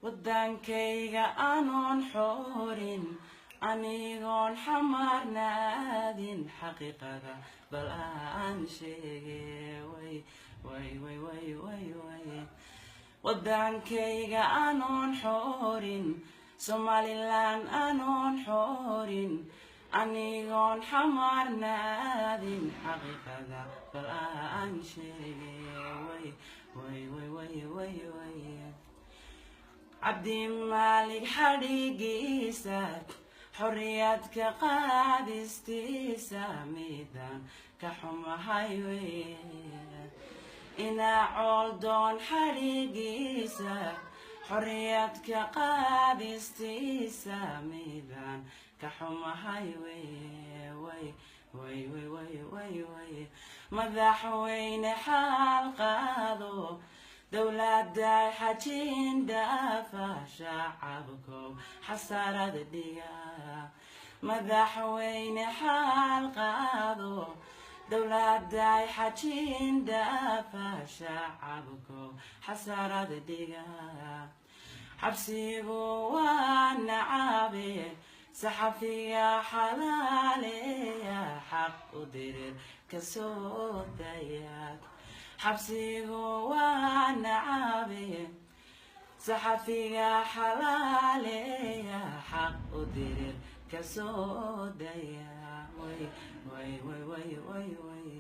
Waddankayga anoon xoorin, anigoon xamaarnaadin, xaqiiqada bal aan sheege. Way way way way way way. Waddankayga anoon xoorin, Somaliland anoon xoorin, anigoon xamaarnaadin, xaqiiqada bal aan sheege. Way way way way way way. Cabdimaalig xadhigiisa, xorriyadka qaadistiisa, midaan ka xumahay wey. Inaa cooldoon xadhigiisa, xorriyadka qaadistiisa, midaan ka xumahay wey. Way way way way way way. Madaxweyne, xaal qaado, dowladda xajin dhaafa, shacabkow xasarada dhiga. Madaxweyne, xaal qaado, dowladda xajin dhaafa, shacabkow xasarada dhiga. Xabsigu waa nacabe, saxafiga xalaaleya, xaq u dirir kasoo daya. Xabsigu waa nacabe, saxafiga xalaaleya, xaq u dirir kasoo daya. Way way way way way way.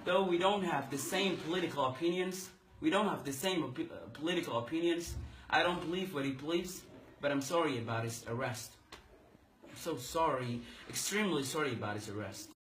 Though we don't have the same political opinions, we don't have the same political opinions. I don't believe what he believes, but I'm sorry about his arrest. I'm so sorry, extremely sorry about his arrest.